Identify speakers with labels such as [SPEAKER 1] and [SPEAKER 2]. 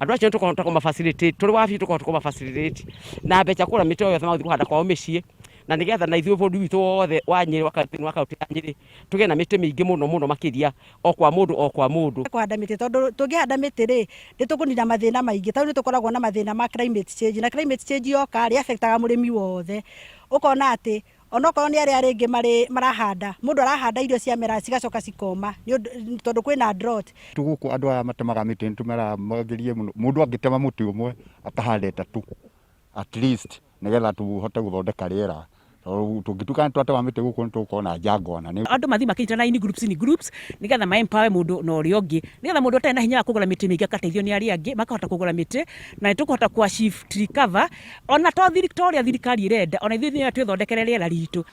[SPEAKER 1] Andũ acio nĩtũkũhota kũma facilitate tũrĩ wabici tũkũhota kũma facilitate na mbeca kũgũra mĩtĩ o yothe magũthiĩ kũhanda kwao mĩciĩ na nĩgetha na ithuĩ bũrũri witũ wothe wa Nyĩrĩ wa thĩinĩ wa kaũntĩ ya Nyĩrĩ tũgĩe na mĩtĩ mĩingĩ mũno mũno makĩria o kwa mũndũ o kwa mũndũ.
[SPEAKER 2] Kũhanda mĩtĩ tondũ tũngĩhanda mĩtĩ rĩ, nĩ tũkũnina mathĩna maingĩ. Tarĩu nĩ tũkoragwo na mathĩna ma climate change na climate change yoka rĩ, affect aga mũrĩmi wothe. Ũkona atĩ onokorwo nĩ arĩa rĩngĩ marĩ marahanda, mũndũ arahanda irio ciamera cigacoka cikoma tondũ kwĩna drought.
[SPEAKER 3] Gũkũ andũ aya matemaga mĩtĩ nĩ tũmeraga magerie mũno, mũndũ angĩtema mũtĩ ũmwe akahanda ĩtatũ at least nĩgetha tũhote gũthondeka rĩera, tondũ tũngĩtuĩka nĩ twatema mĩtĩ gũkũ nĩ tũgũkorwo na jangwa na nĩ.
[SPEAKER 4] Andũ mathiĩ makĩnyitana in groups in groups nĩgetha ma empower mũndũ na ũrĩa ũngĩ, nĩgetha mũndũ ũtarĩ na hinya wa kũgũra mĩtĩ mĩingĩ agateithio nĩ arĩa angĩ makahota kũgũra mĩtĩ na nĩ tũkũhota kũ achieve tree cover ona to ũrĩa thirikari ĩrenda, ona ithuĩ twĩthondekere rĩera ritũ.